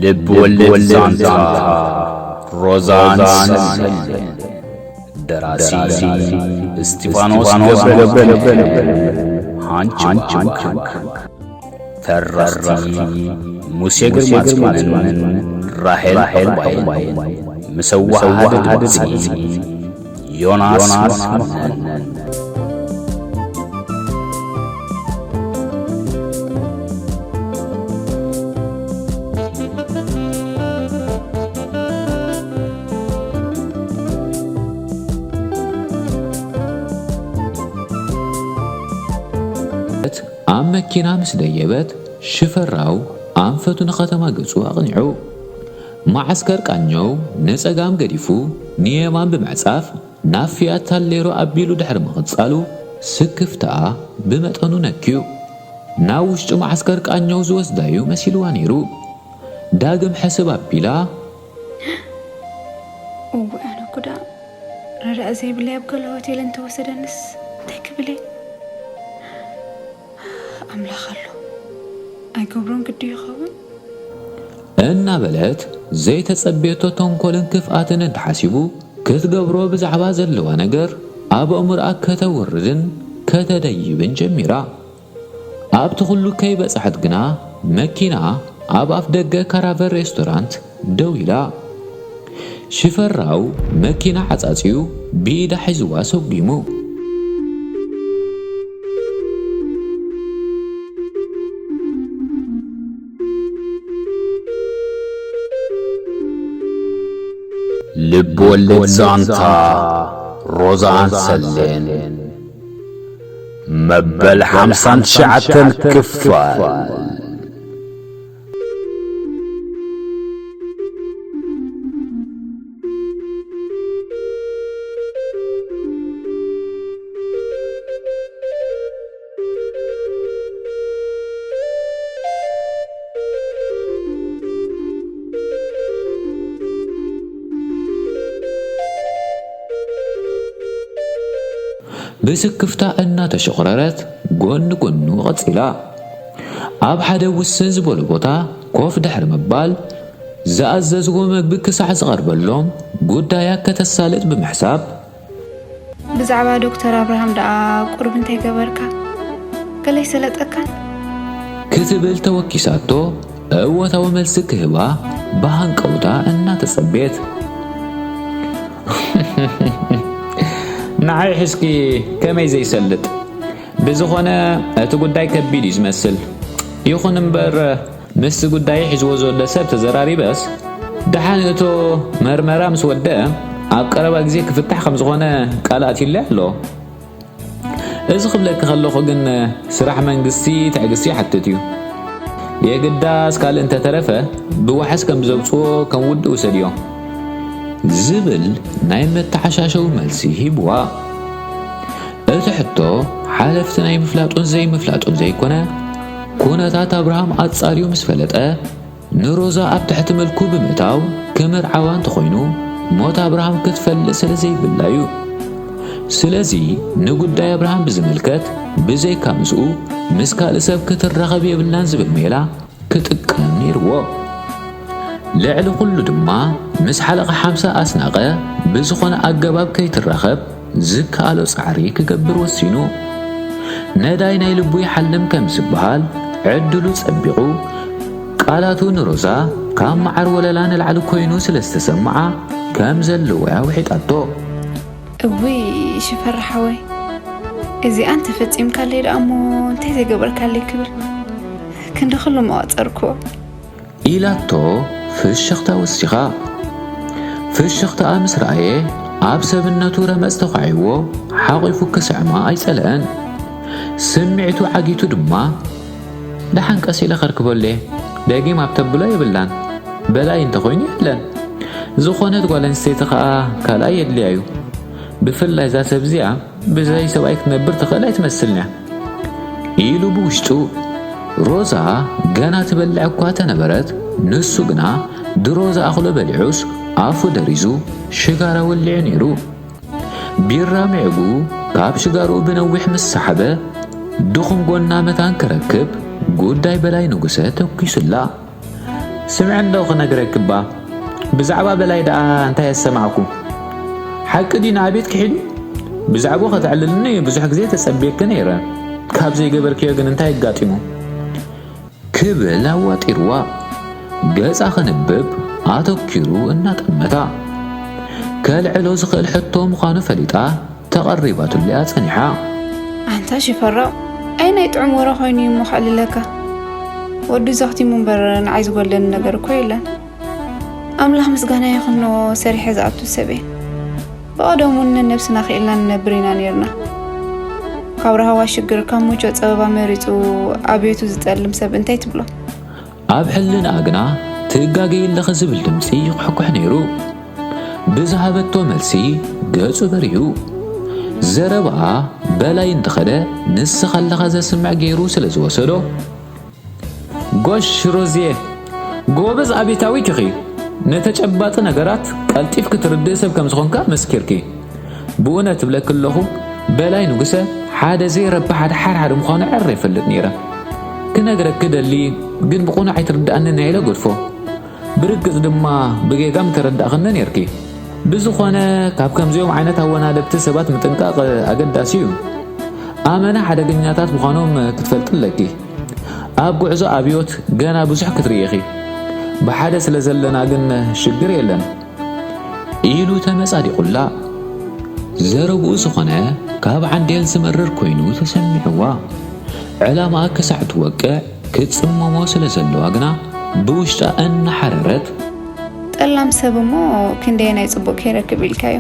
ልብ ወለድ ዛንታ ሮዛን ሰሌን። ደራሲ እስጢፋኖስ ገብረ፣ ሃንች፣ ተረኽቲ ሙሴ ግርማጽዮንን ራሄል ዕባይን። ምስ ኣወሃሃዲ ድምጺ ዮናስ መኮነን። ኣብ መኪና ምስ ደየበት፣ ሽፈራው ኣንፈቱ ንኸተማ ገጹ ኣቕኒዑ። መዓስከር ቃኘው ንጸጋም ገዲፉ ንየማን ብምዕጻፍ፣ ናብ ፊያት ታሌሮ ኣቢሉ ድሕሪ ምቕጻሉ፣ ስክፍታኣ ብመጠኑ ነክዩ። ናብ ውሽጢ መዓስከር ቃኘው ዝወስዳዩ መሲልዋ ነይሩ። ዳግም ሕስብ ኣቢላ፣ እወ፣ ኣነ እኮ ደኣ ረዳእ ዘይብለይ ኣብ ገለ ሆቴል እንተወሰደንስ እንታይ ክብል እየ? ኣምላኽ ኣሎ፣ ኣይገብሮን ግዲ ይኸውን? እናበለት ዘይተጸበየቶ ተንኮልን ክፍኣትን እንተሓሲቡ፣ ክትገብሮ ብዛዕባ ዘለዋ ነገር ኣብ ኣእምሮኣ ከተውርድን ከተደይብን ጀሚራ። ኣብቲ ኩሉ ከይበጽሐት ግና፣ መኪና ኣብ ኣፍ ደገ ካራቨን ሬስቶራንት ደው ኢላ። ሽፈራው መኪና ዓጻጺዩ ብኢዳ ሒዝዋ ሰጒሙ። ልብ ወለድ ዛንታ ሮዛን ሰሌን፣ መበል ሓምሳን ትሽዓተን ክፋል። ብስክፍታ እናተሸቑረረት ጎኒ ጎኑ ቀጺላ። ኣብ ሓደ ውስን ዝበሎ ቦታ ኮፍ ድሕሪ ምባል፣ ዝኣዘዝዎ መግቢ ክሳዕ ዝቐርበሎም ጉዳያ ከተሳልጥ ብምሕሳብ፣ ብዛዕባ ዶክተር ኣብርሃም ደኣ ቁሩብ እንታይ ገበርካ? ገለ ኣይሰለጠካን? ክትብል ተወኪሳቶ፣ እወታዊ መልሲ ክህባ ብሃንቀውታ እናተጸበየት። ንዓይ ሒዝኪ ከመይ ዘይሰልጥ? ብዝኾነ፣ እቲ ጉዳይ ከቢድ እዩ ዝመስል። ይኹን እምበር፣ ምስቲ ጉዳይ ሒዝዎ ዘሎ ሰብ ተዘራሪበስ፣ ደሓን እቶ መርመራ ምስ ወደአ፣ ኣብ ቀረባ ግዜ ክፍታሕ ከም ዝኾነ ቃል ኣትዩለይ ኣሎ። እዚ ክብለኪ ከለኹ ግን፣ ስራሕ መንግስቲ ትዕግስቲ ይሓትት እዩ። የግዳስ ካልእ እንተተረፈ፣ ብዋሕስ ከም ዘውጽኦ ከም ውዲ ውሰድዮ። ዝብል ናይ መተሓሻሸዊ መልሲ ሂብዋ። እቲ ሕቶ ሓለፍቲ ናይ ምፍላጡን ዘይምፍላጡን ዘይኮነ፣ ኩነታት ኣብርሃም ኣጻርዩ ምስ ፈለጠ፣ ንሮዛ ኣብ ትሕቲ ምልኩ ብምእታው ክምርዓዋ እንተኾይኑ፣ ሞት ኣብርሃም ክትፈልጥ ስለ ዘይብላ እዩ። ስለዚ ንጉዳይ ኣብርሃም ብዝምልከት፣ ብዘይካ ምስኡ ምስ ካልእ ሰብ ክትራኸብ የብላን ዝብል ሜላ ክጥቀም ነይርዎ። ልዕሊ ኩሉ ድማ ምስ ሓለቓ ሓምሳ ኣስናቀ ብዝኾነ ኣገባብ ከይትራኸብ ዝከኣሎ ጻዕሪ ክገብር ወሲኑ። ነዳይ ናይ ልቡ ይሓልም ከም ዝበሃል፣ ዕድሉ ጸቢቑ ቃላቱ ንሮዛ ካብ መዓር ወለላ ንላዕሊ ኮይኑ ስለ ዝተሰምዓ፣ ከም ዘለዎ'ያ ውሒጣቶ። እውይ ሽፈራ ሓወይ፣ እዚኣ እንተፈጺምካለይ ደኣ እሞ እንታይ ዘይገበርካለይ ክብል፣ ክንዲ ኩሉ መዋጸርክዎ። ኢላቶ ፍሽኽታ ወሲኻ። ፍሽኽታኣ ምስ ረኣየ፣ ኣብ ሰብነቱ ረመጽ ተዃዒዎ፣ ሓቒፉ ክስዕማ ኣይጸለአን። ስምዒቱ ዓጊቱ ድማ፣ ደሓን ቀስ ኢለ ከርክበሉ እየ፣ ደጊም ኣብ ተብሎ የብላን። በላይ እንተኾይኑ የለን። ዝኾነት ጓል ኣንስተይቲ ኸኣ ካልኣይ የድልያ እዩ። ብፍላይ እዛ ሰብ እዚኣ ብዘይ ሰብኣይ ክትነብር ትኽእል ኣይትመስልን'ያ። ኢሉ ብውሽጡ። ሮዛ ገና ትበልዕ እኳ ተነበረት፣ ንሱ ግና ድሮ ዝኣኽሎ በሊዑስ ኣፉ ደሪዙ ሽጋራ ወሊዑ ነይሩ። ቢራ ምዕጉ ካብ ሽጋርኡ ብነዊሕ ምስ ሰሓበ፣ ድኹም ጎና መታን ክረክብ ጉዳይ በላይ ንጉሰ ተኲሱላ። ስምዒ እንዶ ክነግረኪ እባ፣ ብዛዕባ በላይ ደኣ እንታይ ኣሰማዕኩ? ሓቂ ድዩ ንኣቤት ክሒዱ? ብዛዕባኡ ከተዕልልኒ ብዙሕ ግዜ ተጸብየኪ ነይረ። ካብ ዘይገበርክዮ ግን እንታይ ኣጋጢሙ? ክብል ኣዋጢርዋ። ገጻ ከንብብ ኣተኪሩ እናጠመታ። ከልዕሎ ዝኽእል ሕቶ ምዃኑ ፈሊጣ ተቐሪባትሉ እያ ጸኒሓ። ኣንታ ሽፈራው፣ ኣይ ናይ ጥዑም ወረ ኮይኑ እዩ እሞ ከዕልለካ። ወዱ ዘኽቲሙ እምበር ንዓይ ዝጎድለኒ ነገር እኮ የለን። ኣምላኽ ምስጋና ይኹኖ፣ ሰሪሐ ዝኣቱ ሰብ እየ። ብቐደሙ እውን ነነብስና ክኢልና ንነብር ኢና ነይርና። ካብ ራህዋ ሽግር፣ ካብ ሙቾ ጸበባ መሪጹ ኣብዮቱ ዝጠልም ሰብ እንታይ ትብሎ? ኣብ ሕልናኣ ግና ትጋገይ ኣለኺ ዝብል ድምጺ ይኹሕኩሕ ነይሩ። ብዝሃበቶ መልሲ ገጹ በሪሁ። ዘረባኣ በላይ እንተኸደ ንስኻ ኣለኻ ዘስምዕ ገይሩ ስለ ዝወሰዶ፣ ጎሽ ሮዝየ፣ ጎበዝ ኣብዮታዊት ኢኺ። ንተጨባጢ ነገራት ቀልጢፍኪ ትርድኢ ሰብ ከም ዝኾንካ መስኪርኪ። ብእውነት እብለኪ ኣለኹ፣ በላይ ንጉሰ ሓደ ዘይረብሕ ደሓርሓሪ ምዃኑ ዕረ ይፈልጥ ነይረ። ክነግረኪ ደሊ፣ ግን ብቕኑዕ ኣይትርድኣንን እያ ኢለ ገድፎ። ብርግጽ ድማ ብጌጋ ምተረዳእኽኒ ነይርኪ። ብዝኾነ፣ ካብ ከምዚኦም ዓይነት ኣወናደብቲ ሰባት ምጥንቃቕ ኣገዳሲ እዩ። ኣመና ሓደገኛታት ምዃኖም ክትፈልጢ ኣለኪ። ኣብ ጉዕዞ ኣብዮት ገና ብዙሕ ክትርኢ ኢኺ። ብሓደ ስለ ዘለና ግን ሽግር የለን። ኢሉ ተመጻዲቑላ። ዘረብኡ ዝኾነ ካብ ዓንዴል ዝመርር ኮይኑ ተሰሚዕዋ። ዕላማኣ ክሳዕ ትወቅዕ ክትጽመሞ ስለ ዘለዋ ግና ብውሽጣ እናሓረረት፣ ጠላም ሰብ እሞ ክንደየናይ ጽቡቕ ከይረክብ ኢልካዮ።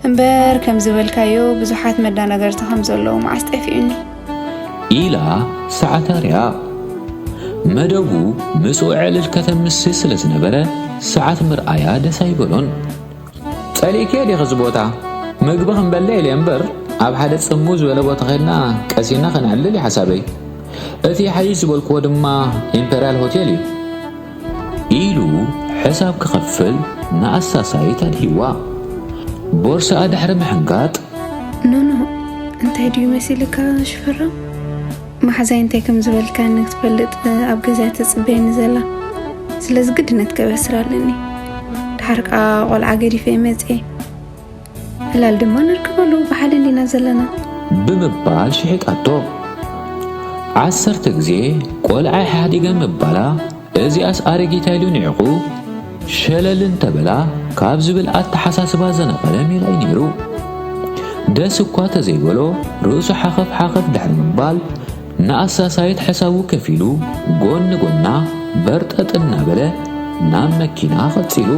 እምበር ከም ዝበልካዮ ብዙሓት መዳናገርቲ ከም ዘለዉ መዓስ ጠፊኡኒ። ኢላ ሰዓታ ሪኣ። መደቡ ምስኡ ዕልል ከተምሲ ስለ ዝነበረ ሰዓት ምርኣያ ደስ ኣይበሎን። ጸሊእክዮ ዲኺ እዚ ቦታ? ምግቢ ክንበልዕ ኢለ እምበር ኣብ ሓደ ጽምው ዝበለ ቦታ ኸድና ቀሲና ከነዕልል እዩ ሓሳበይ። እቲ ይሓይሽ ዝበልክዎ ድማ ኢምፔርያል ሆቴል እዩ። ኢሉ ሕሳብ ክኸፍል ንኣሳሳይት ኣድሂዋ። ቦርሳኣ ድሕሪ ምሕንጋጥ፣ ኖኖ፣ እንታይ ድዩ መሲልካ ሽፈራው? መሓዛይ እንታይ ከም ዝበልካኒ ክትፈልጥ ኣብ ገዛ ትጽበየኒ ዘላ። ስለዚ ግድነት ከበስር ኣለኒ። ድሓር ከኣ ቆልዓ ገዲፈ መጽየ። ዕላል ድማ ንርከበሉ፣ ብሓደ እንዲና ዘለና። ብምባል ሽሒጣቶ። ዓሰርተ ግዜ ቆልዓ ሓዲገ ምባላ፣ እዚኣስ ኣረጊታ ኢሉ ንዒቑ ሸለል እንተበላ ካብ ዝብል ኣተሓሳስባ ዘነቐለ ሜላ እዩ ነይሩ። ደስ እኳ ተዘይበሎ፣ ርእሱ ሓኸፍ ሓኸፍ ድሕሪ ምባል፣ ንኣሳሳይት ሕሳቡ ከፊሉ፣ ጎኒ ጎና በርጠጥ እናበለ ናብ መኪና ቀጺሉ።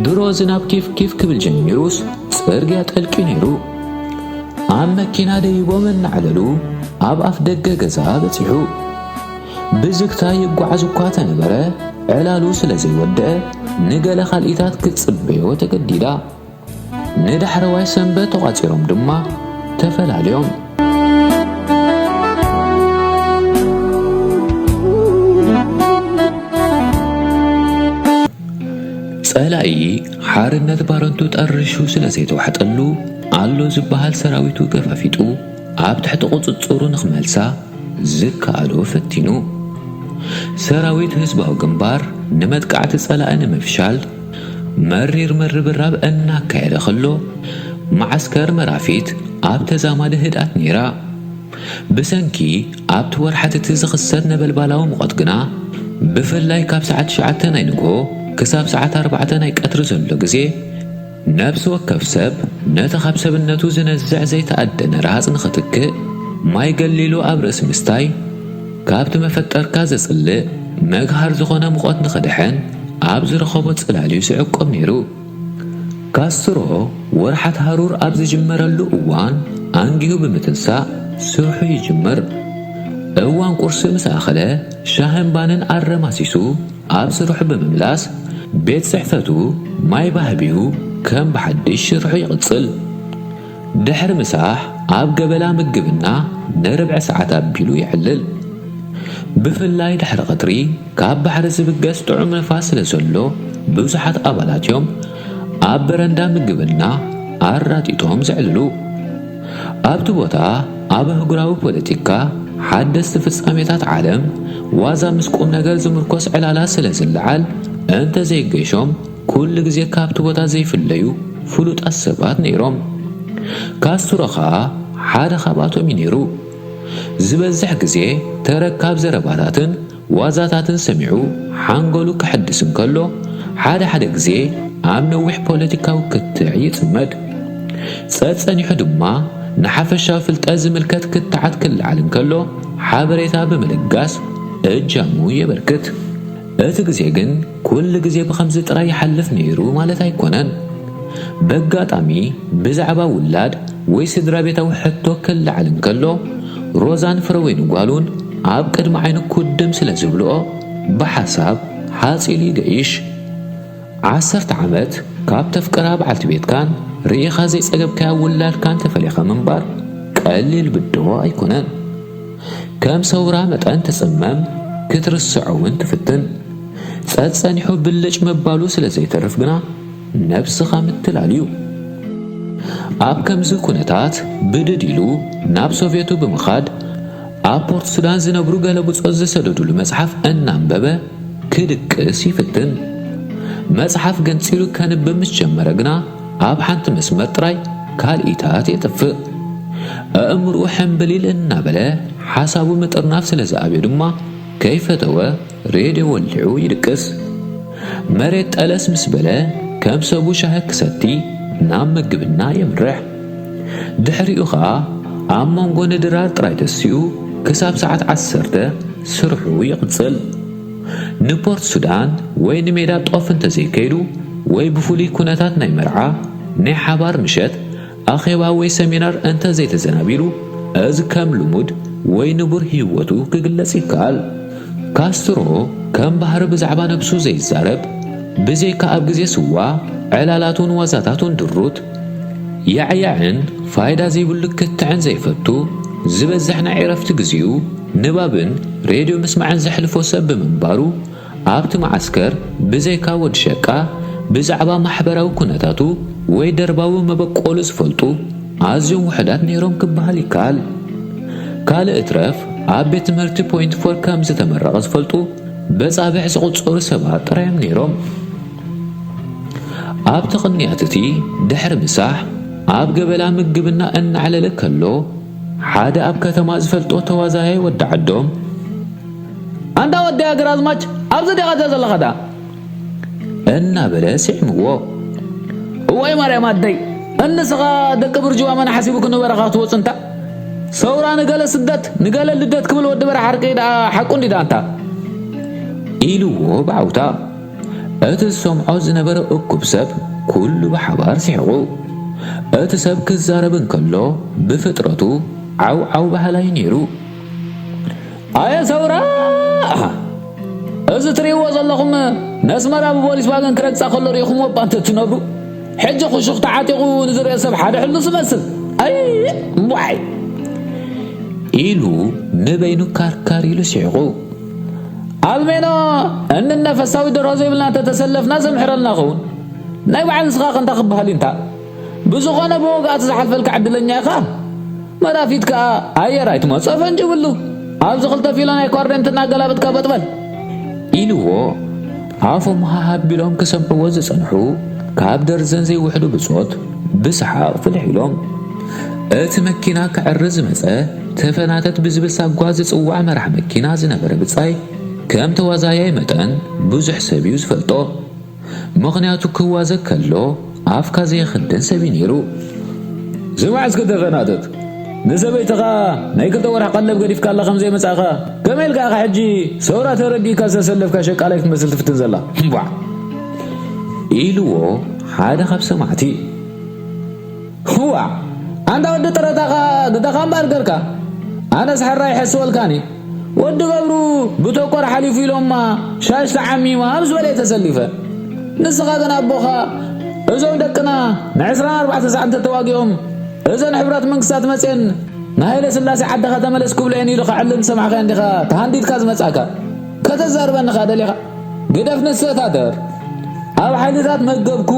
ድሮ ዝናብ ኪፍ ኪፍ ክብል ጀሚሩስ፣ ጽርግያ ጠልቅዩ ነይሩ። ኣብ መኪና ደይቦም እናዕለሉ፣ ኣብ ኣፍ ደገ ገዛ በጺሑ። ብዝግታ ይጓዓዝ እኳ ተነበረ፣ ዕላሉ ስለ ዘይወደአ፣ ንገለ ካልኢታት ክትጽበዮ ተገዲዳ። ንዳሕረዋይ ሰንበት ተቋጺሮም ድማ ተፈላልዮም። ጸላኢ ሓርነት ባረንቱ ጠርሹ ስለ ዘይተዋሕጠሉ፣ ኣሎ ዝበሃል ሰራዊቱ ገፋፊጡ ኣብ ትሕቲ ቁጽጽሩ ንኽመልሳ ዝከኣሎ ፈቲኑ። ሰራዊት ህዝባዊ ግንባር ንመጥቃዕቲ ጸላኢ ንምፍሻል መሪር ምርብራብ እናካየደ ከሎ፣ መዓስከር መራፊት ኣብ ተዛማዲ ህድኣት ነይራ። ብሰንኪ ኣብቲ ወርሓት እቲ ዝኽሰት ነበልባላዊ ሙቐት ግና፣ ብፍላይ ካብ ሰዓት ትሽዓተ ናይ ንግሆ ክሳብ ሰዓት ኣርባዕተ ናይ ቀትሪ ዘሎ ግዜ፣ ነፍሲ ወከፍ ሰብ ነቲ ካብ ሰብነቱ ዝነዝዕ ዘይተኣደነ ረሃጽ ንኽትክእ፣ ማይ ገሊሉ ኣብ ርእሲ ምስታይ፣ ካብቲ መፈጠርካ ዘጽልእ መግሃር ዝኾነ ሙቐት ንኽድሕን ኣብ ዝረኸቦ ጽላል እዩ ዝዕቆብ ነይሩ። ካስትሮ ወርሓት ሃሩር ኣብ ዝጅመረሉ እዋን ኣንጊሁ ብምትንሳእ ስርሑ ይጅምር። እዋን ቁርሲ ምስ ኣኸለ ሻህን ባንን ኣረማሲሱ ኣብ ስርሑ ብምምላስ ቤት ጽሕፈቱ ማይ ባህቢኡ ከም ብሓድሽ ስርሑ ይቕጽል። ድሕሪ ምሳሕ ኣብ ገበላ ምግብና ንርብዒ ሰዓት ኣቢሉ ይዕልል። ብፍላይ ድሕሪ ቀትሪ ካብ ባሕሪ ዝብገስ ጥዑም ንፋስ ስለ ዘሎ፣ ብዙሓት ኣባላት እዮም ኣብ በረንዳ ምግብና ኣራጢጦም ዘዕልሉ። ኣብቲ ቦታ ኣብ ኣህጉራዊ ፖለቲካ፣ ሓደስቲ ፍጻሜታት ዓለም፣ ዋዛ ምስ ቁም ነገር ዝምርኮስ ዕላላ ስለ ዝለዓል፣ እንተ ዘይገሾም ኩሉ ግዜ ካብቲ ቦታ ዘይፍለዩ ፍሉጣት ሰባት ነይሮም። ካስትሮ ኸኣ ሓደ ካብኣቶም እዩ ነይሩ። ዝበዝሕ ግዜ ተረካብ ዘረባታትን ዋዛታትን ሰሚዑ ሓንጎሉ ከሐድስ እንከሎ፣ ሓደ ሓደ ግዜ ኣብ ነዊሕ ፖለቲካዊ ክትዕ ይጽመድ። ጸጸኒሑ ድማ ንሓፈሻዊ ፍልጠት ዝምልከት ክትዓት ክለዓል እንከሎ ሓበሬታ ብምልጋስ እጃሙ የበርክት። እቲ ግዜ ግን ኩሉ ግዜ ብኸምዚ ጥራይ ይሓልፍ ነይሩ ማለት ኣይኮነን። በጋጣሚ ብዛዕባ ውላድ ወይ ስድራ ቤታዊ ሕቶ ክለዓል እንከሎ፣ ሮዛን ፍረወይኒ ጓሉን ኣብ ቅድሚ ዓይኑ ኩድም ስለ ዝብልኦ፣ ብሓሳብ ሓጺሉ ይገይሽ። ዓሰርተ ዓመት ካብ ተፍቅራ በዓልቲ ቤትካን ርኢኻ ዘይጸገብካያ ውላድካን ተፈሊኻ ምንባር ቀሊል ብድሆ ኣይኮነን። ከም ሰውራ መጠን ትጽመም፣ ክትርስዖ እውን ትፍትን። ጸጸኒሑ ብልጭ ምባሉ ስለ ዘይተርፍ ግና ነብስኻ ምትላል እዩ። ኣብ ከምዚ ኩነታት ብድድ ኢሉ ናብ ሶቭየቱ ብምኻድ ኣብ ፖርት ሱዳን ዝነብሩ ገለ ብጾት ዝሰደዱሉ መጽሓፍ እናንበበ ክድቅስ ይፍትን። መጽሓፍ ገንጺሉ ከንብብ ምስ ጀመረ ግና ኣብ ሓንቲ መስመር ጥራይ ካልኢታት የጥፍእ። ኣእምርኡ ሕምብሊል እናበለ ሓሳቡ ምጥርናፍ ስለ ዝኣብዮ ድማ ከይፈተወ ሬድዮ ወሊዑ ይድቅስ። መሬት ጠለስ ምስ በለ ከም ሰቡ ሻሂ ክሰቲ ናብ ምግብና የምርሕ። ድሕሪኡ ኸኣ ኣብ መንጎ ንድራር ጥራይ ተሲኡ ክሳብ ሰዓት ዓሰርተ ስርሑ ይቕጽል። ንፖርት ሱዳን ወይ ንሜዳ ጦፍ እንተዘይከይዱ ወይ ብፍሉይ ኩነታት ናይ መርዓ፣ ናይ ሓባር ምሸት፣ ኣኼባ ወይ ሰሚናር እንተዘይተዘናቢሉ፣ እዚ ከም ልሙድ ወይ ንቡር ህይወቱ ክግለጽ ይከኣል። ካስትሮ ከም ባህሪ ብዛዕባ ነብሱ ዘይዛረብ፣ ብዘይካ ኣብ ግዜ ስዋ፣ ዕላላቱን ዋዛታቱን ድሩት፣ ያዕያዕን ፋይዳ ዘይብሉ ክትዕን ዘይፈቱ፣ ዝበዝሕ ናይ ዕረፍቲ ግዜኡ ንባብን ሬድዮ ምስማዕን ዘሕልፎ ሰብ ብምንባሩ፣ ኣብቲ መዓስከር ብዘይካ ወዲ ሸቃ ብዛዕባ ማሕበራዊ ኩነታቱ ወይ ደርባዊ መበቆሉ ዝፈልጡ ኣዝዮም ውሑዳት ነይሮም ክበሃል ይከኣል። ካልእ እትረፍ ኣብ ቤት ትምህርቲ ፖይንት ፎር ከም ዝተመረቐ ዝፈልጡ በጻብዕ ዝቑጸሩ ሰባት ጥራይ እዮም ነይሮም። ኣብቲ ቅንያት እቲ ድሕሪ ምሳሕ ኣብ ገበላ ምግብና እናዕለለ ከሎ ሓደ ኣብ ከተማ ዝፈልጦ ተዋዛያይ ወዲ ዓዶም ኣንታ ወዲ ኣግራዝማች፣ ኣብዚ ዲኻ እዛ ዘለኻ ደኣ? እናበለ ስዒምዎ። እዋይ ማርያም ኣደይ፣ እንስኻ ደቂ ብርጅዋ መን ሓሲቡ ክንበረኻ ክትወጽ እንታ? ሰውራ ንገለ ስደት፣ ንገለ ልደት ክብል ወዲ በራሕ ዓርቂ ደኣ ሓቁ እንዲ ደኣ እንታ? ኢልዎ ብዓውታ። እቲ ዝሰምዖ ዝነበረ እኩብ ሰብ ኩሉ ብሓባር ስሒቑ። እቲ ሰብ ክዛረብ እንከሎ ብፍጥረቱ ዓው ዓው በሃላይ ነይሩ። ኣየ ሰውራ! እዚ ትርእይዎ ዘለኹም ነስመራ ብቮልስዋገን ክረግጻ ከሎ ርኢኹምዎ እባ እንተ ትነብሩ። ሕጂ ክሹኽ ተዓጢቑ ንዝርኢ ሰብ ሓደ ሕሉስ ይመስል። ኣይ እምቧይ! ኢሉ ንበይኑ ካርካር ኢሉ ስሒቑ። ኣልሜኖ እንነ ፈሳዊ ደርሆ ዘይብልና እንተ ተሰለፍና ዘምሕረልና ኸውን። ናይ በዓል ንስኻ ከ እንታይ ክበሃል እዩ እንታ? ብዝኾነ ብወግኣት ዝሓልፈልካ ዕድለኛ ኢኻ። መራፊት ከኣ ኣየር ኣይትመጾ ፈንጂ ይብሉ። ኣብዚ ክልተ ፊሎ ናይ ኳርዴንት እናገላበጥካ በጥበል። ኢልዎ ኣፎም ሃህ ኣቢሎም ክሰምዕዎ ዝጸንሑ ካብ ደርዘን ዘይውሕዱ ብጾት ብሰሓቕ ፍልሕ ኢሎም። እቲ መኪና ክዕሪ ዝመጸ ተፈናተት ብዝብል ሳጓ ዝጽዋዕ መራሕ መኪና ዝነበረ ብጻይ ከም ተዋዛያይ መጠን ብዙሕ ሰብ እዩ ዝፈልጦ። ምኽንያቱ ክዋዘ ከሎ ኣፍካ ዘየኽድን ሰብ እዩ ነይሩ። ስማዕ እስኪ ተፈናተት፣ ንሰበይትኻ ናይ ክልተ ወርሒ ቀለብ ገዲፍካላ ከም ዘይመጻእኻ ከመይ ኢልካ ኢኻ ሕጂ ሰውራ ተረዲእካ ዝተሰለፍካ ሸቃላይ ክትመስል ትፍትን ዘላ? እምቧዕ! ኢልዎ ሓደ ካብ ሰማዕቲ። ዋዕ! ኣንታ ወዲ ጥረታኻ ግደኻ እምበኣር ገርካ። ኣነስ ሕራይ ይሕስወልካኒ። ወዲ ገብሩ ብተኮር ሓሊፉ ኢሎማ ሻሽ ተዓሚማ ምስ በለ እየ ተሰሊፈ። ንስኻ ግን ኣቦኻ እዞም ደቅና ንዕስራን ኣርባዕተን ሰዓት እንተተዋጊኦም እዘን ሕብራት መንግስታት መፅየን ንሃይለ ስላሴ ዓድኻ ተመለስ ክብሎ እየን ኢሉ ከዕልል ዝሰማዕካዮ እንዲኻ ተሃንዲድካ ዝመፃእካ። ከተዛርበኒ ኸኣ ደሊኻ? ግደፍ ንሰታተር። ኣብ ሓይልታት መገብኩ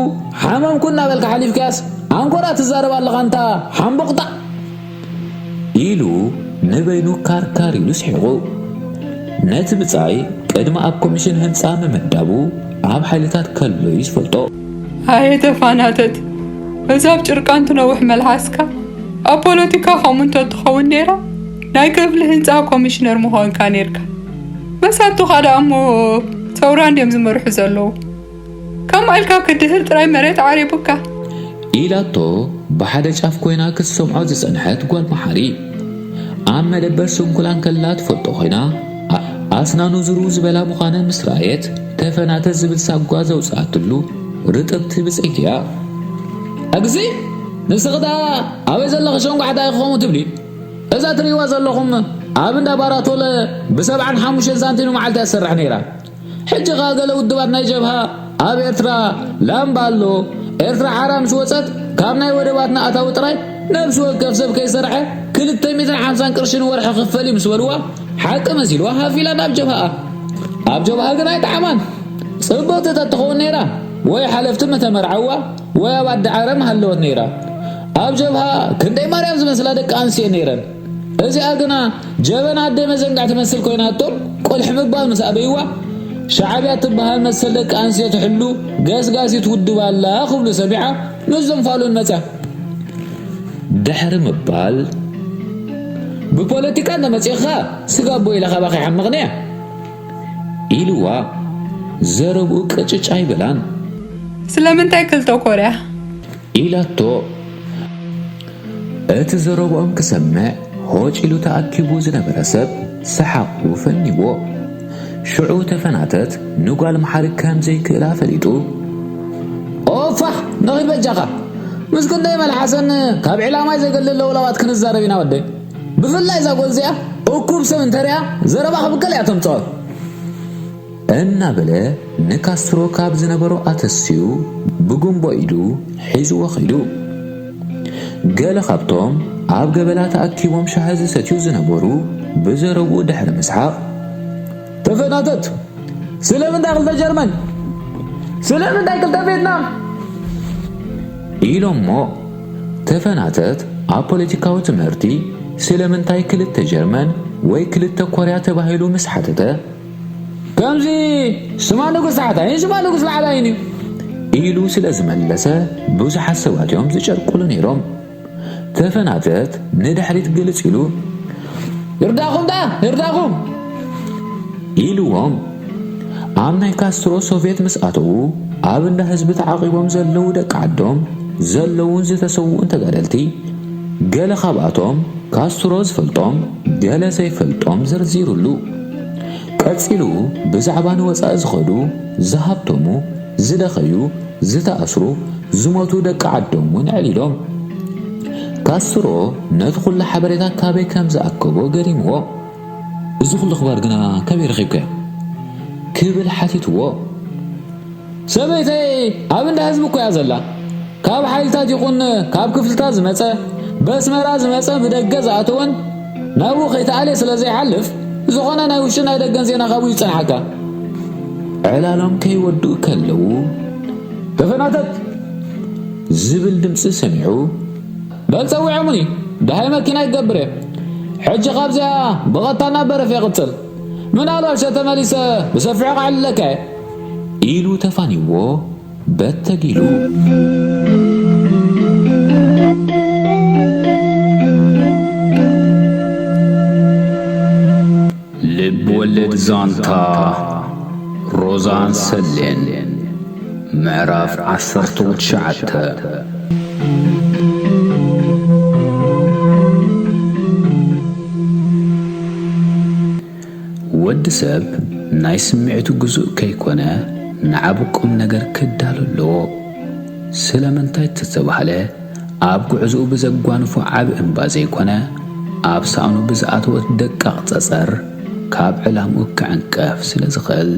ሓመምኩ እናበልካ ሓሊፍካያስ ኣንኮራ ትዛረብ ኣለኻ እንታ ሓምቡቕጣ። ኢሉ ንበይኑ ካርካር ኢሉ ስሒቑ። ነቲ ብጻይ ቅድሚ ኣብ ኮሚሽን ህንጻ ምምዳቡ ኣብ ሓይልታት ከሎ እዩ ዝፈልጦ። ኣየ ተፋናተት፣ እዛ ኣብ ጭርቃን ትነውሕ መልሓስካ ኣብ ፖለቲካ ከምኡ እንተትኸውን ነይራ፣ ናይ ክፍሊ ህንጻ ኮሚሽነር ምኾንካ ነይርካ። መሳቱኻ ደኣ እሞ ሰውራ እንድዮም ዝመርሑ ዘለዉ። ከምኣ ኢልካ ክትድህር ጥራይ መሬት ዓሪቡካ። ኢላቶ ብሓደ ጫፍ ኮይና ክትሰምዖ ዝጸንሐት ጓል መሓሪ። ኣብ መደበር ስንኩላን ከላ ትፈልጦ ኮይና፣ ኣ-፣ ኣስናኑ ዝርው ዝበላ ምዃነ ምስ ረኣየት፣ ተፈናተ ዝብል ሳጓ ዘውጽኣትሉ ርጥብቲ ብጽይቲ እያ። ኣግዚ፣ ንስኺ ደኣ ኣበይ ዘለኺ ሸንጓሕታ ኢኺ ከምኡ ትብሊ? እዛ ትርእይዋ ዘለኹም ኣብ እንዳ ባራቶለ ብሰብዓን ሓሙሽተን ሳንቲም ንመዓልቲ እያ ትሰርሕ ነይራ። ሕጂ ኸኣ ገለ ውድባት ናይ ጀብሃ ኣብ ኤርትራ ላምባ ኣሎ፣ ኤርትራ ሓራ ምስ ወጸት ካብ ናይ ወደባትና ኣታዊ ጥራይ ነብሲ ወከፍ ሰብ ከይሰርሐ ክልተ ሚእትን ሓምሳን ቅርሺ ንወርሒ ክፈል እዩ ምስ በልዋ፣ ሓቂ መሲልዋ ሃፍ ኢላ ናብ ጀብሃኣ። ኣብ ጀብሃ ግን ኣይጠዓማን። ጽብቕቲ ተትኸውን ነይራ፣ ወይ ሓለፍቲ ምተመርዓዋ፣ ወይ ኣብ ኣዲ ዓረ ምሃለወት ነይራ። ኣብ ጀብሃ ክንደይ ማርያም ዝመስላ ደቂ ኣንስትዮ ነይረን። እዚኣ ግና ጀበና ኣደ መዘንግዕ ትመስል ኮይናቶም፣ ቁልሕ ምባል ምስ ኣበይዋ፣ ሻዕብያ ትበሃል መሰል ደቂ ኣንስትዮ ትሕሉ ገስጋሲት ውድብ ኣላ ክብሉ ሰሚዓ፣ ምስዞም ፋሉን መጽያ። ድሕሪ ምባል፣ ብፖለቲካ እንተመጺእኻ፣ ስጋ ኣቦ ኢለ ካባኻ ይሓምቕን'የ። ኢልዋ፣ ዘረብኡ ቅጭጭ ኣይበላን። ስለምንታይ ክልተ ኮርያ? ኢላቶ። እቲ ዘረብኦም ክሰምዕ ሆጭ ኢሉ ተኣኪቡ ዝነበረ ሰብ ሰሓቑ ፈኒዎ። ሽዑ ተፈናተት ንጓል መሓሪ ከም ዘይክእላ ፈሊጡ፣ "ኦፋ፣ ንኺድ በጃኻ። ምስ ክንደይ መልሓሰን ካብ ዕላማይ ዘገልል ለውላዋት ክንዛረብ ኢና ወደይ። ብፍላይ እዛ ጓል እዚኣ እኩብ ሰብ እንተሪኣ ዘረባ ክብከል እያ ተምጽኦ." እናበለ ንካስትሮ ካብ ዝነበሮ ኣተሲኡ ብጉንቦ ኢዱ ሒዝዎ ኸይዱ። ገለ ካብቶም ኣብ ገበላ ተኣኪቦም ሻሂ ዝሰትዩ ዝነበሩ ብዘረብኡ ድሕሪ ምስሓቕ፣ "ተፈናተት፣ ስለምንታይ ክልተ ጀርመን? ስለምንታይ ክልተ ቬትናም?" ኢሎሞ። ተፈናተት ኣብ ፖለቲካዊ ትምህርቲ ስለምንታይ ክልተ ጀርመን ወይ ክልተ ኮርያ ተባሂሉ ምስ ሓተተ፣ "ከምዚ ስማ ንጉስ ታሕታይን ስማ ንጉስ ላዕላይን እዩ" ኢሉ ስለ ዝመለሰ፣ ብዙሓት ሰባት እዮም ዝጨርቁሉ ነይሮም። ተፈናተት ንድሕሪት ግልጽ ኢሉ፣ "ይርዳኹም ደኣ፣ ይርዳኹም!" ኢልዎም። ኣብ ናይ ካስትሮ ሶቭየት ምስ ኣተዉ፣ ኣብ እንዳ ህዝቢ ተዓቒቦም ዘለዉ ደቂ ዓዶም ዘለዉን ዝተሰውኡን ተጋደልቲ፣ ገለ ካብኣቶም ካስትሮ ዝፈልጦም፣ ገለ ዘይፈልጦም ዘርዚሩሉ። ቀጺሉ ብዛዕባ ንወጻኢ ዝኸዱ፣ ዝሃብተሙ፣ ዝደኸዩ፣ ዝተኣስሩ፣ ዝሞቱ ደቂ ዓዶም እውን ኣዕሊሎም። ካስትሮ ነቲ ኩሉ ሓበሬታ ካበይ ከም ዝኣከቦ ገሪምዎ። "እዚ ኩሉ ክባር ግና ካበይ ረኺብካዮ?" ክብል ሓቲትዎ። "ሰበይተይ ኣብ እንዳ ህዝቢ እኮ እያ ዘላ። ካብ ሓይልታት ይኹን ካብ ክፍልታት ዝመጸ፣ በስመራ ዝመጸ ብደገ ዝኣተወን ናብኡ ከይተኣልየ ስለ ዘይሓልፍ፣ ዝኾነ ናይ ውሽጥን ናይ ደገን ዜና ካብኡ ይጸንሓካ።" ዕላሎም ከይወድኡ ከለዉ፣ "ተፈናተት!" ዝብል ድምጺ ሰሚዑ፣ "በል ጸዊዖሙኒ፣ ደሃይ መኪና ይገብር እየ። ሕጂ ካብዚኣ ብቐጥታ ናብ በረፍ እየ ክጽል። ምናልባሽ ተመሊሰ ብሰፊሑ ከዕልለካ እየ።" ኢሉ ተፋኒዎ በተጊሉ። ልብ ወለድ ዛንታ ሮዛን ሰሌን፣ ምዕራፍ ዓሰርተ ትሽዓተ። ወዲ ሰብ ናይ ስምዒቱ ግዙእ ከይኮነ፣ ንዓቢ ቁም ነገር ክዳሎ ኣለዎ። ስለምንታይ ተተባህለ፣ ኣብ ጉዕዞኡ ብዘጓንፎ ዓቢ እምባ ዘይኮነ፣ ኣብ ሳእኑ ብዝኣተወት ደቃቕ ጸጸር ካብ ዕላምኡ ክዕንቀፍ ስለ ዝኽእል።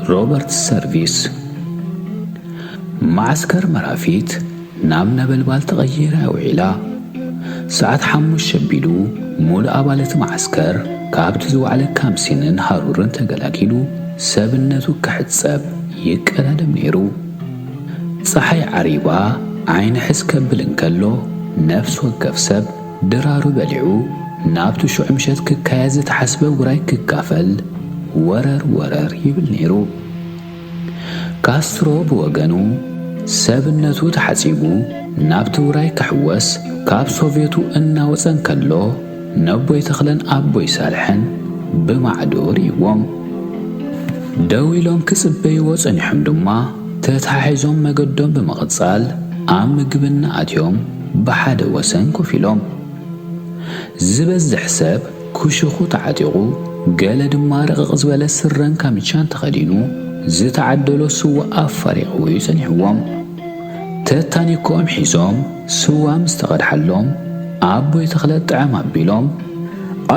ሮበርት ሰርቪስ። መዓስከር መራፊት ናብ ነበልባል ተቐይራ ውዒላ። ሰዓት ሓሙሽተ ኣቢሉ፣ ሙሉእ ኣባል እቲ መዓስከር ካብቲ ዝወዓለ ካምሲንን ሃሩርን ተገላጊሉ፣ ሰብነቱ ክሕጸብ ይቀዳደም ነይሩ። ጸሓይ ዓሪባ ዓይኒ ሕዝ ከብል እንከሎ፣ ነፍሲ ወከፍ ሰብ ድራሩ በሊዑ ናብቲ ሽዑ ምሸት ክካየድ ዝተሓስበ ውራይ ክካፈል ወረር ወረር ይብል ነይሩ። ካስትሮ ብወገኑ ሰብነቱ ተሓጺቡ ናብቲ ውራይ ክሕወስ ካብ ሶቭየቱ እናወጸ እንከሎ፣ ነቦይ ተኽለን ኣቦይ ሳልሕን ብማዕዶ ርእይዎም። ደው ኢሎም ክጽበይዎ ጸኒሖም ድማ፣ ተተሓሒዞም መገዶም ብምቕጻል ኣብ ምግብና ኣትዮም ብሓደ ወሰን ኮፍ ኢሎም። ዝበዝሕ ሰብ ክሹኹ ተዓጢቑ፣ ገለ ድማ ረቕቕ ዝበለ ስረን ካምቻን ተኸዲኑ፣ ዝተዓደሎ ስዋ ኣፋሪቑ እዩ ጸኒሕዎም። ተታኒኮም ሒዞም ስዋ ምስ ተቐድሓሎም፣ ኣቦይ ተኽለ ጥዕም ኣቢሎም፣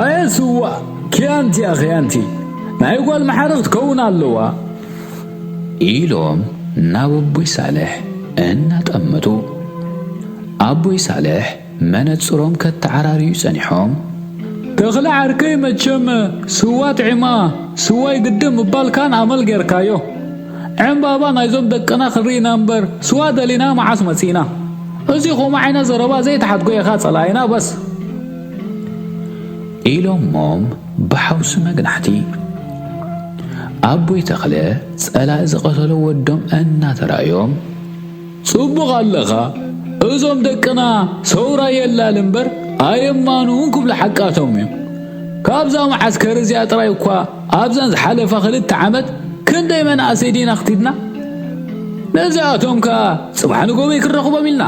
"ኣየ ስዋ፣ ክያንቲ እያ ክያንቲ፣ ናይ ጓል መሓርቕ ትከውን ኣለዋ" ኢሎም ናብ ኣቦይ ሳልሕ እናጠመቱ። ኣቦይ ሳልሕ መነጽሮም ከተዓራርዩ ጸኒሖም፣ "ተኽለ ዓርከይ፣ መቸም ስዋ ጥዒማ ስዋይ ግድም ምባልካን ኣመል ጌርካዮ። ዕምባባ ናይዞም ደቅና ክንርኢ ኢና እምበር፣ ስዋ ደሊና መዓስ መጺእና? እዚ ከምኡ ዓይነት ዘረባ ዘይትሓድጎ ኢኻ ጸላኢና በስ!" ኢሎሞም ብሓውሲ መግናሕቲ። ኣቦይ ተኽለ ጸላኢ ዝቐተሎ ወዶም እናተራእዮም፣ "ጽቡቕ ኣለኻ፣ እዞም ደቅና ሰውራ የላል እምበር ኣየማኑን" ክብሉ ሓቃቶም እዮም። "ካብዛ መዓስከር እዚኣ ጥራይ እኳ ኣብዘን ዝሓለፋ ክልተ ዓመት ክንደይ መናእሰይ ዲና ክቲትና? ነዚኣቶም ከኣ ጽባሕ ንጎበይ ክንረኽቦም ኢልና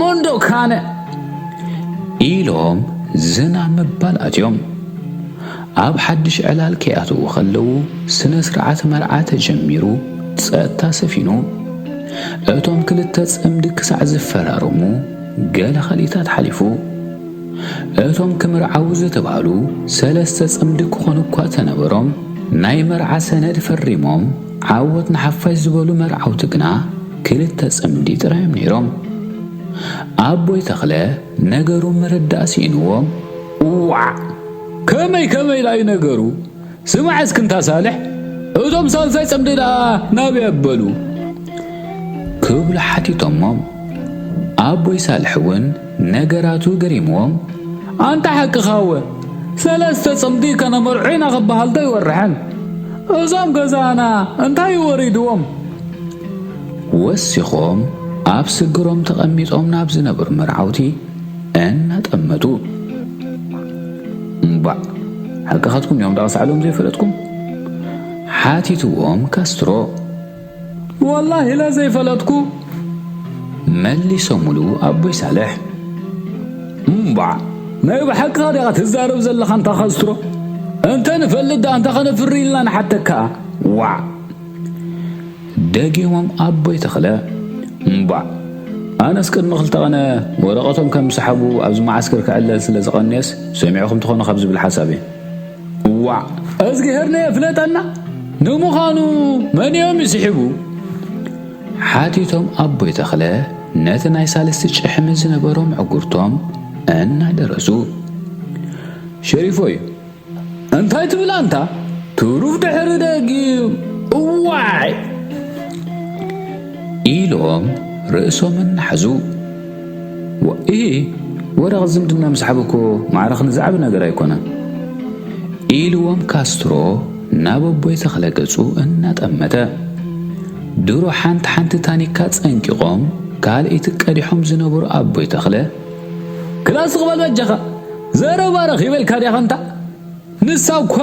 መንዶ ካነ!" ኢሎም ዝናብ ምባል ኣትዮም። ኣብ ሓድሽ ዕላል ከይኣተዉ ከለዉ፣ ስነ ስርዓት መርዓ ተጀሚሩ፣ ጸጥታ ሰፊኑ። እቶም ክልተ ጽምዲ ክሳዕ ዝፈራረሙ፣ ገለ ከሊታት ሓሊፉ። እቶም ክምርዓዉ ዝተባህሉ ሰለስተ ጽምዲ ክኾኑ እኳ ተነበሮም፣ ናይ መርዓ ሰነድ ፈሪሞም ዓወት ንሓፋሽ ዝበሉ መርዓውቲ ግና ክልተ ጽምዲ ጥራዮም ነይሮም። ኣቦይ ተኽለ ነገሩ ምርዳእ ስኢንዎም፣ "እዋዕ! ከመይ ከመይ ኢላ እዩ ነገሩ? ስማዕ እስኪ እንታ ሳልሕ፣ እቶም ሳልሳይ ጽምዲ ደኣ ናበይ ኣበሉ?" ክብሉ ሓቲቶሞም። ኣቦይ ሳልሕ እውን ነገራቱ ገሪምዎም፣ "ኣንታ ሓቅኻ እወ፣ ሰለስተ ጽምዲ ከነመርዑ ኢና ክበሃል ዶ ይወርሐን? እዞም ገዛና እንታይ እዩ ወሪድዎም?" ወሲኾም ኣብ ስግሮም ተቐሚጦም ናብ ዝነበሩ መርዓውቲ እናጠመቱ፣ "እምባዕ፣ ሓቅኻትኩም እዮም፣ ደኣ ሳዕሎም ዘይፈለጥኩም?" ሓቲትዎም ካስትሮ። "ወላሂ ኢለ ዘይፈለጥኩ!" መሊሶምሉ ኣቦይ ሳልሕ። "እምባዕ፣ ናይ ብሓቅኻ ዲኻ ትዛረብ ዘለኻ እንታ ካስትሮ? እንተ ንፈልጥ ደኣ እንታይ ከነፍሪ ኢልና ንሓተካ? ዋዕ!" ደጊሞም ኣቦይ ተኽለ፣ "እምባዕ፣ ኣነስ ቅድሚ ክልተ ቐነ ወረቐቶም ከም ዝሰሓቡ ኣብዚ መዓስከር ክዕለል ስለ ዝቐንየስ ሰሚዕኹም ትኾኑ ካብ ዝብል ሓሳብ እየ። እዋዕ! እዝግሄር ነየፍለጠና? ንምዃኑ መን እዮም ይስሕቡ?" ሓቲቶም ኣቦይ ተኽለ ነቲ ናይ ሳልስቲ ጭሕሚ ዝነበሮም ዕጉርቶም እናደረሱ። "ሸሪፎይ፣ እንታይ ትብል ኣንታ? ትሩፍ ድሕሪ ደጊም፣ እዋይ!" ኢሎም ርእሶም እናሓዙ። "ወኢ፣ ወረቕ ዝምድና ምስሓብ እኮ ማዕረ ክንዲ ዝዓቢ ነገር ኣይኮነን" ኢልዎም ካስትሮ ናብ ኣቦይ ተኽለ ገጹ እናጠመተ። ድሮ ሓንቲ ሓንቲ ታኒካ ጸንቂቖም ካልኣይቲ ቀዲሖም ዝነበሩ ኣቦይ ተኽለ፣ "ክላስ ክበል በጃኻ፣ ዘረባ ረኺበልካ ዲኻ እንታ?" ንሳ እኳ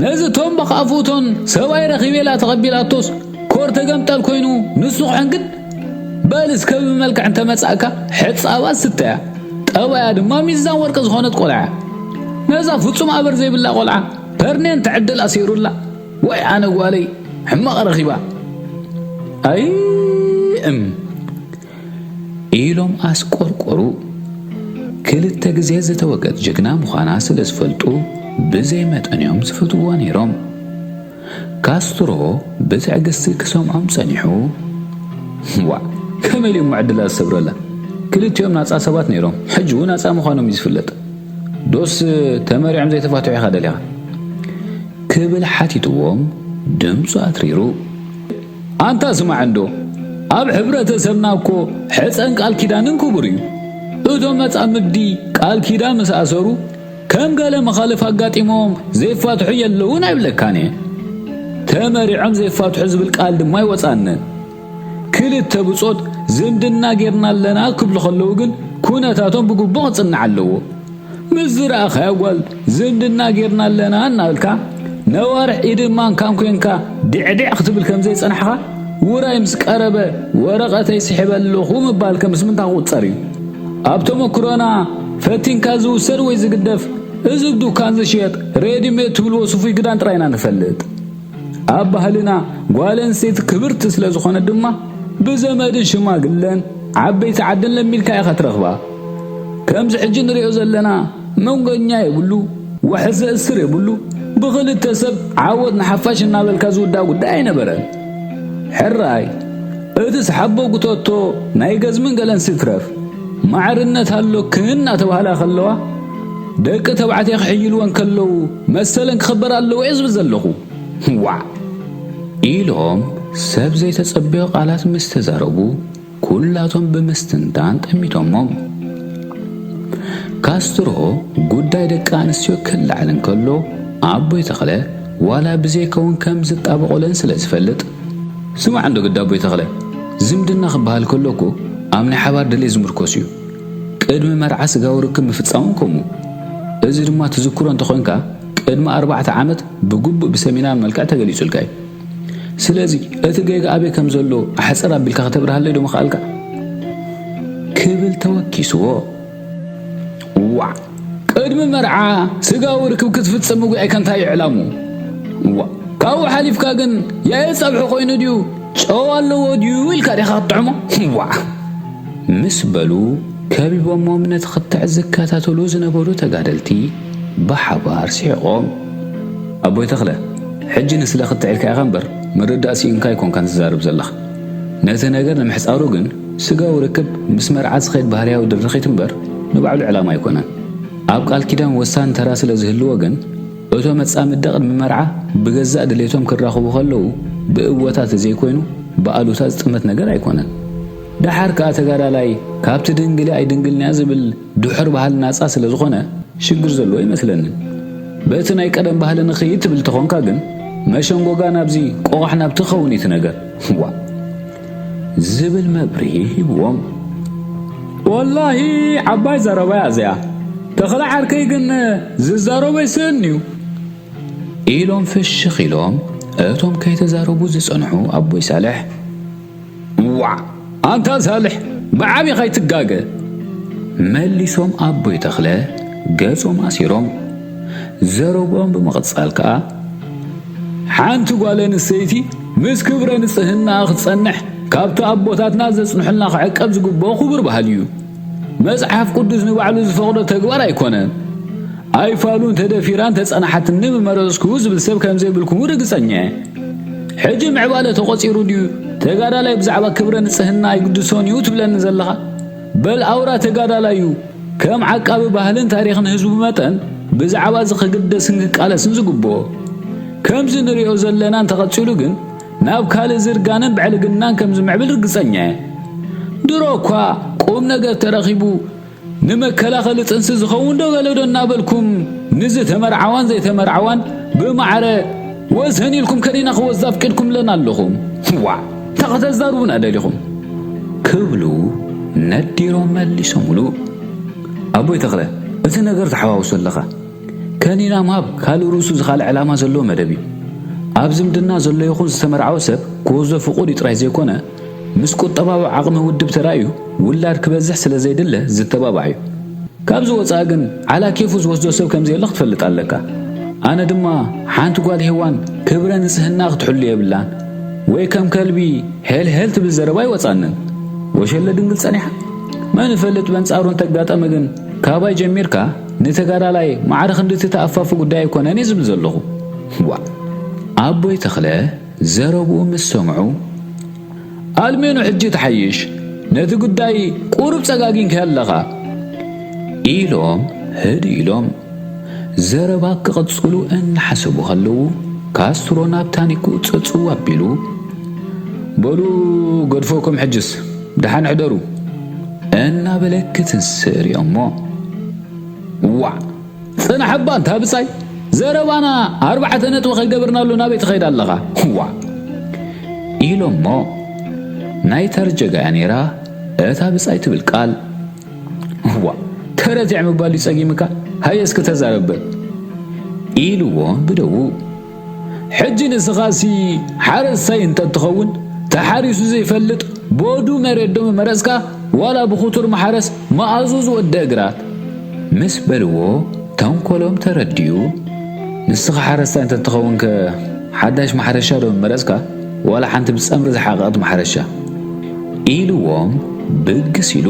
ነዚ ቶምባኽ ኣፍኡቶን ሰብኣይ ረኺበ ኢላ ተቐቢላቶስ ኮር ተገምጠል ኮይኑ ንሱ ክሕንግድ፣ በል እስከ ብመልክዕ እንተመጻእካ ሕጻባት ስተያ፣ ጠባያ ድማ ሚዛን ወርቂ ዝኾነት ቆልዓ እያ። ነዛ ፍጹም ኣበር ዘይብላ ቆልዓ ፐርኔን ትዕድል ኣሲሩላ። ወይ ኣነ ጓለይ ሕማቕ ረኺባ። ኣይ እም ኢሎም ኣስቆርቆሩ። ክልተ ግዜ ዝተወገት ጅግና ምዃና ስለ ዝፈልጡ ብዘይ መጠን እዮም ዝፈትውዋ ነይሮም። ካስትሮ ብትዕግስቲ ክሰምዖም ጸኒሑ፣ "ዋእ፣ ከመይ ኢሉ እሞ ዕድላ ዝሰብረላ? ክልቲኦም ናጻ ሰባት ነይሮም፣ ሕጂ እውን ናጻ ምዃኖም እዩ ዝፍለጥ። ዶስ ተመሪዖም ዘይተፋትሑ ኢኻ ደሊኻ?" ክብል ሓቲትዎም ድምጹ ኣትሪሩ። ኣንታ ስማዕ እንዶ፣ ኣብ ሕብረተሰብና እኮ ሕጸን ቃል ኪዳንን ክቡር እዩ። እቶም መጻምዲ ቃል ኪዳን ምስ ኣሰሩ፣ ከም ገለ መኻልፍ ኣጋጢሞም ዘይፋትሑ የለውን ኣይብለካን እየ። ተመሪዖም ዘይፋትሑ ዝብል ቃል ድማ ኣይወጻንን። ክልተ ብጾት ዝምድና ጌርና ኣለና ክብሉ ከለዉ ግን ኩነታቶም ብግቡእ ክጽናዕ ኣለዎ። ምስ ዝረኣኻያ ጓል ዝምድና ጌርና ኣለና እናበልካ ነዋርሕ ኢድን ማንካን ኮንካ ዲዕዲዕ ክትብል ከም ዘይጸናሕኻ፣ ውራይ ምስ ቀረበ ወረቐተይ ስሒበ ኣለኹ ምባል ከም ምስ ምንታይ ክቑጸር እዩ? ኣብ ተመክሮና ፈቲንካ ዝውሰድ ወይ ዝግደፍ፣ እዚ ዱካን ዝሽየጥ ሬዲሜድ ትብልዎ ስፉይ ክዳን ጥራይ ኢና ንፈልጥ። ኣብ ባህልና ጓል ኣንስተይቲ ክብርቲ ስለ ዝኾነት ድማ ብዘመድን ሽማግለን ዓበይቲ ዓድን ለሚድካ ኢኻ ትረኽባ። ከምዚ ሕጂ ንሪኦ ዘለና መንጎኛ የብሉ፣ ዋሕዚ ዘእስር የብሉ፣ ብኽልተ ሰብ ዓወት ንሓፋሽ እናበልካ ዝውዳእ ጉዳይ ኣይነበረን። ሕራይ እቲ ዝሓቦ ጉተቶ ናይ ገዝምን ገለንስ ይትረፍ፣ ማዕርነት ኣሎ ክን እናተባህላ ከለዋ ደቂ ተባዕትዮ ክሕይልወን ከለዉ መሰለን ክኽበር ኣለዎ እየ ዝብል ዘለኹ። ዋዕ ኢሎም ሰብ ዘይተጸበዮ ቃላት ምስ ተዛረቡ ኩላቶም ብምስትንታን ጠሚቶሞም። ካስትሮ ጉዳይ ደቂ ኣንስትዮ ክለዓል እንከሎ ኣቦይ ተኽለ ዋላ ብዘይከውን ከም ዝጣበቆለን ስለ ዝፈልጥ፣ ስማዕ እንዶ ግዳ ኣቦይ ተኽለ፣ ዝምድና ክበሃል ከሎ እኮ ኣብ ናይ ሓባር ድሌት ዝምርኮስ እዩ። ቅድሚ መርዓ ስጋዊ ርክብ ምፍጻሙ ከምኡ። እዚ ድማ ትዝክሮ እንተኾንካ ቅድሚ ኣርባዕተ ዓመት ብግቡእ ብሰሚናር መልክዕ ተገሊጹልካ እዩ። ስለዚ እቲ ጌጋ ኣበይ ከም ዘሎ ኣሕጽር ኣቢልካ ከተብርሃለይ ዶ ምኽኣልካ? ክብል ተወኪስዎ። ዋዕ! ቅድሚ መርዓ ስጋዊ ርክብ ክትፍጽም ምጉያይካ እንታይ እዩ ዕላሙ? ዋዕ! ካብኡ ሓሊፍካ ግን ያየ ጸብሒ ኮይኑ ድዩ? ጨው ኣለዎ ድዩ ኢልካ ዲኻ ክትጥዕሞ? ዋዕ! ምስ በሉ ከቢቦሞም ነቲ ክትዕ ዝከታተሉ ዝነበሩ ተጋደልቲ ብሓባር ስሒቖም። ኣቦይ ተኽለ፣ ሕጂ ንስለ ክትዕ ኢልካ ኢኻ እምበር ምርዳእ ስኢንካ ኣይኮንካን ትዛረብ ዘለኻ። ነቲ ነገር ንምሕጻሩ ግን ስጋዊ ርክብ ምስ መርዓ ዝኸይድ ባህርያዊ ድርኺት እምበር ንባዕሉ ዕላማ ኣይኮነን። ኣብ ቃል ኪዳን ወሳኒ ተራ ስለ ዝህልዎ ግን እቶም መጻምዲ ቅድሚ መርዓ ብገዛእ ድሌቶም ክራኸቡ ከለዉ ብእወታ ተዘይኮይኑ ብኣሉታ ዝጥመት ነገር ኣይኮነን። ደሓር ከኣ ተጋዳላይ ካብቲ ድንግሊ ኣይድንግልንያ ዝብል ድሑር ባህሊ ናጻ ስለ ዝኾነ ሽግር ዘለዎ ኣይመስለንን። በቲ ናይ ቀደም ባህሊ ንኽይድ ትብል ተኾንካ ግን መሸንጎጋ ናብዚ ቆቓሕ ናብ ትኸውን እዩ እቲ ነገር። ዋ! ዝብል መብርሂ ሂብዎም። ወላሂ ዓባይ ዘረባ እያ እዚኣ። ተኽለ ዓርከይ ግን ዝዛረቦ ይስእን እዩ። ኢሎም ፍሽኽ ኢሎም እቶም ከይተዛረቡ ዝጸንሑ ኣቦይ ሳልሕ። ዋዕ! ኣንታ ሳልሕ ብዓቢኻ ኣይትጋገ። መሊሶም ኣቦይ ተኽለ ገጾም ኣሲሮም። ዘረብኦም ብምቕጻል ከኣ ሓንቲ ጓል ኣንስተይቲ ምስ ክብረ ንጽህናኣ ክትጸንሕ ካብቲ ኣቦታትና ዘጽንሑልና ክዕቀብ ዝግብኦ ክቡር ባህሊ እዩ። መጽሓፍ ቅዱስ ንባዕሉ ዝፈቕዶ ተግባር ኣይኮነን። ኣይፋሉን ተደፊራን ተጸናሓትኒ ምመረጽኩ ዝብል ሰብ ከም ዘይብልኩም ርግጸኛ እየ። ሕጂ ምዕባለ ተቖጺሩ ድዩ ተጋዳላይ ብዛዕባ ክብረ ንጽህና ኣይግድሶን እዩ ትብለኒ ዘለኻ? በል ኣውራ ተጋዳላይ እዩ። ከም ዓቃቢ ባህልን ታሪኽን ህዝቡ መጠን ብዛዕባ እዚ ክግደስን ክቃለስን ዝግብኦ። ከምዚ ንሪኦ ዘለና እንተቐጺሉ ግን ናብ ካልእ ዝርጋንን ብዕልግናን ከም ዝምዕብል ርግጸኛ እየ። ድሮ እኳ ቁም ነገር ተረኺቡ ንመከላኸሊ ጥንሲ ዝኸውን ዶ ገለ ዶ እናበልኩም ንዝተመርዓዋን ዘይተመርዓዋን ብማዕረ ወሰን ኢልኩም ከኒና ክወስድ ኣፍቂድኩምለና ኣለኹም። ዋዕ! እንታይ ከተዛርቡና ደሊኹም? ክብሉ ነዲሮም መሊሶምሉ። ኣቦይ ተኽለ፣ እቲ ነገር ተሓዋውሶ ኣለኻ። ከኒና ምሃብ ካልእ ርእሱ ዝኻልእ ዕላማ ዘለዎ መደብ እዩ። ኣብ ዝምድና ዘሎ ይኹን ዝተመርዓወ ሰብ ክወስዶ ፍቑድ እዩ ጥራይ ዘይኮነ፣ ምስ ቁጠባዊ ዓቕሚ ውድብ ተራእዩ ውላድ ክበዝሕ ስለ ዘይድለ ዝተባባዕ እዩ። ካብዚ ወጻኢ ግን ዓላ ኬፉ ዝወስዶ ሰብ ከም ዘየለ ክትፈልጥ ኣለካ። ኣነ ድማ ሓንቲ ጓል ሄዋን ክብረ ንጽህና ክትሕሉ የብላን ወይ ከም ከልቢ ሄል ሄል ትብል ዘረባ ኣይወጻንን። ወሸለ ድንግል ጸኒሓ። መን ይፈልጥ በንጻሩ እንተጋጠመ ግን ካባይ ጀሚርካ ንተጋዳላይ ማዕረ ክንድቲ ተኣፋፊ ጉዳይ ኣይኮነን እየ ዝብል ዘለኹ። ዋእ! ኣቦይ ተኽለ ዘረብኡ ምስ ሰምዑ፣ ኣልሜኑ ሕጂ ትሓይሽ፣ ነቲ ጉዳይ ቁሩብ ጸጋጊንካዮ ኣለኻ ኢሎም ህድእ ኢሎም ዘረባ ክቕጽሉ እናሓሰቡ ከለዉ ካስትሮ ናብ ታኒኩ ጽጽው ኣቢሉ፣ በሉ ገድፈኩም ሕጅስ ደሓን ሕደሩ እናበለ ክትንስእ ርእዮሞ። ዋዕ! ጽናሕ እባ ኣንታ ብጻይ፣ ዘረባና ኣርባዕተ ነጥቢ ከይገበርናሉ ናበይ ትኸይድ ኣለኻ? ዋ ኢሎሞ። ናይ ተርጀጋያ ነይራ እታ ብጻይ ትብል ቃል። ዋ ተረቲዕ ምባል እዩ ጸጊምካ፣ ሃየ እስኪ ተዛረብ ኢልዎም ብደዉ። ሕጂ ንስኻሲ ሓረስታይ እንተትኸውን፣ ተሓሪሱ ዘይፈልጥ ቦዱ መሬት ዶ ምመረጽካ፣ ዋላ ብኽቱር መሓረስ መኣዙ ዝወደአ ግራት? ምስ በልዎ፣ ተንኮሎም ተረዲኡ፣ ንስኻ ሓረስታይ እንተትኸውንከ ሓዳሽ ማሕረሻ ዶ ምመረጽካ፣ ዋላ ሓንቲ ብጸምሪ ዝሓቐቐት ማሕረሻ? ኢልዎም ብግስ ኢሉ።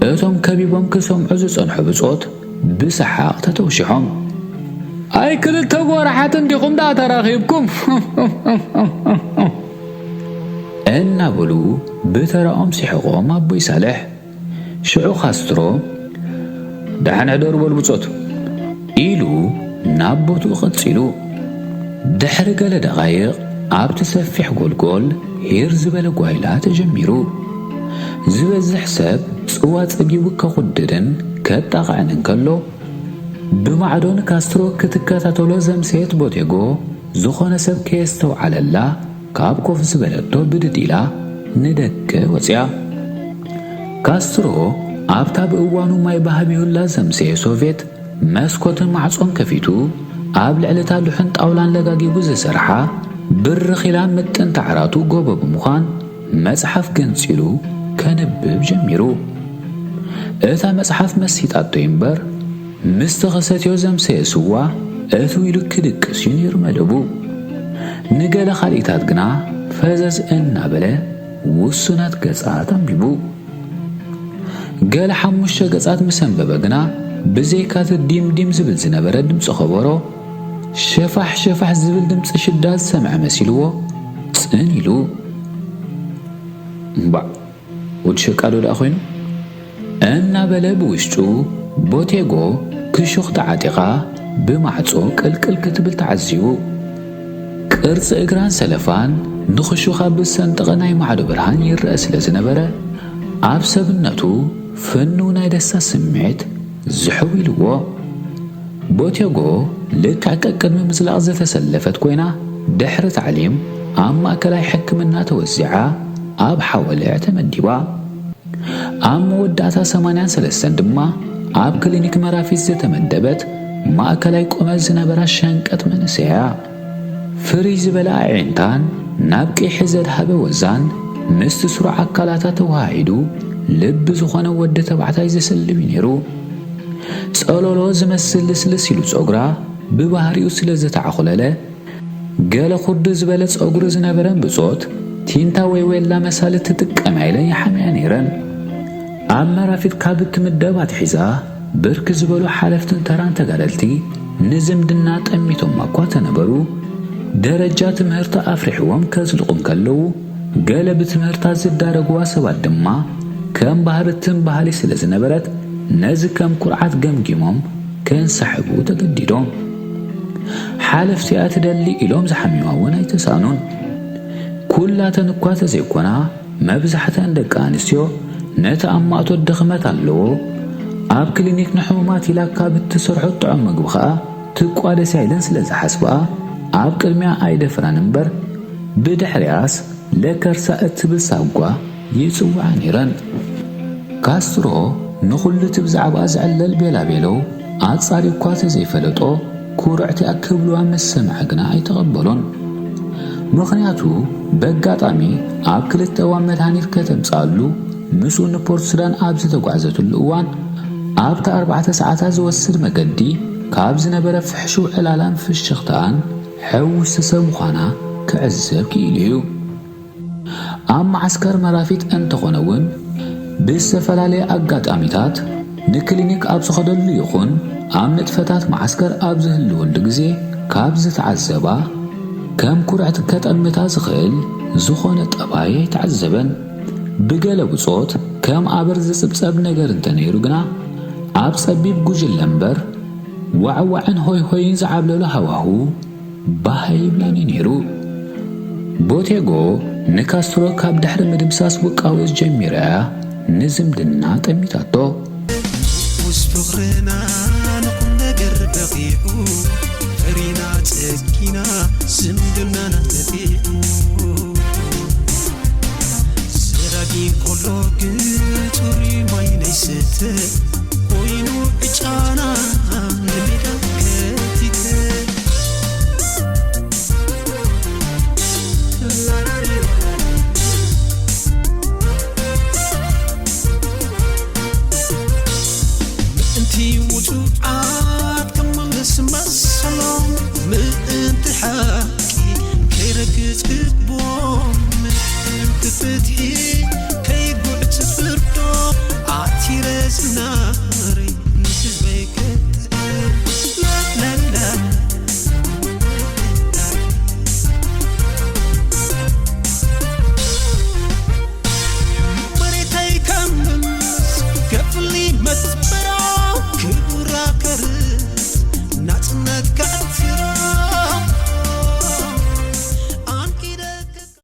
እቶም ከቢቦም ክሰምዑ ዝጸንሑ ብጾት ብሰሓቕ ተተውሺሖም። ኣይ ክልተ ጓራሓት እንዲኹም ደኣ ተራኺብኩም? እናበሉ ብተራኦም ሲሕቖም ኣቦይ ሳልሕ። ሽዑ ካስትሮ፣ "ደሓን ሕደሩ በሉ ብጾት" ኢሉ ናብ ቦትኡ ቀጺሉ። ድሕሪ ገለ ደቓይቕ ኣብቲ ሰፊሕ ጎልጎል ሂር ዝበለ ጓይላ ተጀሚሩ። ዝበዝሕ ሰብ ጽዋ ጸጊቡ ከኹድድን ከጣቕዕን እንከሎ፣ ብማዕዶ ንካስትሮ ክትከታተሎ ዘምሰየት ቦቴጎ፣ ዝኾነ ሰብ ከየስተውዓለላ ካብ ኮፍ ዝበለቶ ብድድ ኢላ ንደገ ወጽያ። ካስትሮ ኣብታ ብእዋኑ ማይ ባህቢሁላ ዘምሰየ ሶቬት መስኮትን ማዕጾን ከፊቱ፣ ኣብ ልዕሊ እታ ልሑን ጣውላን ለጋጊቡ ዝሰርሓ ብርኽ ኢላ ምጥንቲ ዓራቱ ጎቦ ብምዃን፣ መጽሓፍ ገንጺሉ ከንብብ ጀሚሩ። እታ መጽሓፍ መሲጣቶ እምበር፣ ምስቲ ከሰትዮ ዘምሰየ ስዋ እትው ኢሉ ክድቅስ እዩ ነይሩ መደቡ። ንገለ ካልኢታት ግና ፈዘዝ እናበለ ውሱናት ገጻት ኣንቢቡ። ገለ ሓሙሽተ ገጻት ምስ ኣንበበ ግና፣ ብዘይካ'ቲ ዲም ዲም ዝብል ዝነበረ ድምጺ ከበሮ፣ ሸፋሕ ሸፋሕ ዝብል ድምጺ ሽዳ ዝሰምዐ መሲልዎ ጽን ኢሉ። እምባዕ፣ ወዲ ሸቃሎ ደኣ ኮይኑ? እናበለ ብውሽጡ ቦቴጎ ክሹኽ ተዓጢቓ ብማዕጾ ቅልቅል ክትብል ተዓዚቡ። ቅርጺ እግራን ሰለፋን ንኽሹኻ ብዝሰንጠቐ ናይ ማዕዶ ብርሃን ይረአ ስለ ዝነበረ፣ ኣብ ሰብነቱ ፍኑው ናይ ደስታ ስምዒት ዝሕው ኢልዎ። ቦቴጎ ልክዕ ቀቅድሚ ምዝላቕ ዝተሰለፈት ኮይና፣ ድሕሪ ታዕሊም ኣብ ማእከላይ ሕክምና ተወዚዓ ኣብ ሓወልዕ ተመዲባ። ኣብ መወዳእታ ሰማንያን ሰለስተን ድማ ኣብ ክሊኒክ መራፊት ዝተመደበት ማእከላይ ቁመት ዝነበራ ሸንቀጥ መንእሰይ እያ። ፍርይ ዝበለ ኣዒንታን ናብ ቅይሒ ዘድሃበ ወዛን ምስቲ ስሩዕ ኣካላታ ተወሃሂዱ ልቢ ዝኾነ ወዲ ተባዕታይ ዘሰልብ እዩ ነይሩ። ጸሎሎ ዝመስል ልስልስ ኢሉ ጸጉራ ብባህሪኡ ስለ ዝተዓኹለለ፣ ገለ ኩርዲ ዝበለ ጸጉሪ ዝነበረን ብጾት ቲንታ ወይ ዌላ መሳሊ ትጥቀማ ኢለን ይሓምያ ነይረን። ኣብ መራፊት ካብ እትምደብ ኣትሒዛ ብርክ ዝበሉ ሓለፍትን ተራን ተጋደልቲ ንዝምድና ጠሚቶማ እኳ ተነበሩ፣ ደረጃ ትምህርቲ ኣፍሪሕዎም ከዝልቑ እንከለዉ፣ ገለ ብትምህርታ ዝዳረግዋ ሰባት ድማ ከም ባህርትን ባህሊ ስለ ዝነበረት፣ ነዚ ከም ኩርዓት ገምጊሞም ከንሳሕቡ ተገዲዶም። ሓለፍቲ እያ ትደሊ ኢሎም ዝሓምዩዋ እውን ኣይተሳእኑን። ኩላተን እኳ ተዘይኮና፣ መብዛሕትኣን ደቂ ኣንስትዮ ነቲ ኣማእቶ ድኽመት ኣለዎ። ኣብ ክሊኒክ ንሕሙማት ኢላ ካብ እትሰርሖ ጥዑም ምግቢ ኸኣ ትቋደስ እያ ኢለን ስለ ዝሓስብኣ፣ ኣብ ቅድሚኣ ኣይደፍራን እምበር፣ ብድሕሪኣስ ለከርሳ እትብል ሳጓ ይጽውዓ ነይረን። ካስትሮ ንኹሉ እቲ ብዛዕባኣ ዝዕለል ቤላቤሎ ኣጻሪ እኳ ተዘይፈለጦ፣ ኩርዕቲ እያ ክብልዋ ምስ ሰምዐ ግና ኣይተቐበሎን። ምኽንያቱ፣ በጋጣሚ ኣብ ክልተ እዋን መድሃኒት ከተምጽኣሉ ምስኡ ንፖርት ሱዳን ኣብ ዝተጓዕዘትሉ እዋን፣ ኣብቲ ኣርባዕተ ሰዓታት ዝወስድ መገዲ ካብ ዝነበረ ፍሕሹው ዕላላን ፍሽኽታኣን ሕውስቲ ሰብ ምዃና ክዕዘብ ክኢሉ እዩ። ኣብ መዓስከር መራፊት እንተኾነ እውን፣ ብዝተፈላለየ ኣጋጣሚታት ንክሊኒክ ኣብ ዝኸደሉ ይኹን ኣብ ንጥፈታት መዓስከር ኣብ ዝህልወሉ ግዜ ካብ ዝተዓዘባ፣ ከም ኩርዕቲ ከጠምታ ዝኽእል ዝኾነ ጠባይ ኣይተዓዘበን። ብገለ ብጾት ከም ኣበር ዝጽብጸብ ነገር እንተነይሩ ግና፣ ኣብ ጸቢብ ጉጅለ እምበር፣ ዋዕዋዕን ሆይ ሆይን ዝዓብለሎ ሃዋሁ ባህ ኣይብላን እዩ ነይሩ። ቦቴጎ ንካስትሮ ካብ ድሕሪ ምድምሳስ ውቃወ ጀሚራ እያ ንዝምድና ጠሚታቶ። ምስ ፍቕርና ንቑም ነገር ረቂቑ፣ ፈሪና ጸጊና ዝምድናና ተጢቑ። ሰራቂ እንኮሎ ግን ጽሩይ ማይ ነይስተ፣ ኮይኑ ዕጫና ንሜዳ ከቲተ። ምእንቲ ውጹዓት ክምልስ መሰሎም፣ ምእንቲ ሓቂ ከይረግጽ ግቦም፣ ምእንቲ ፍትሒ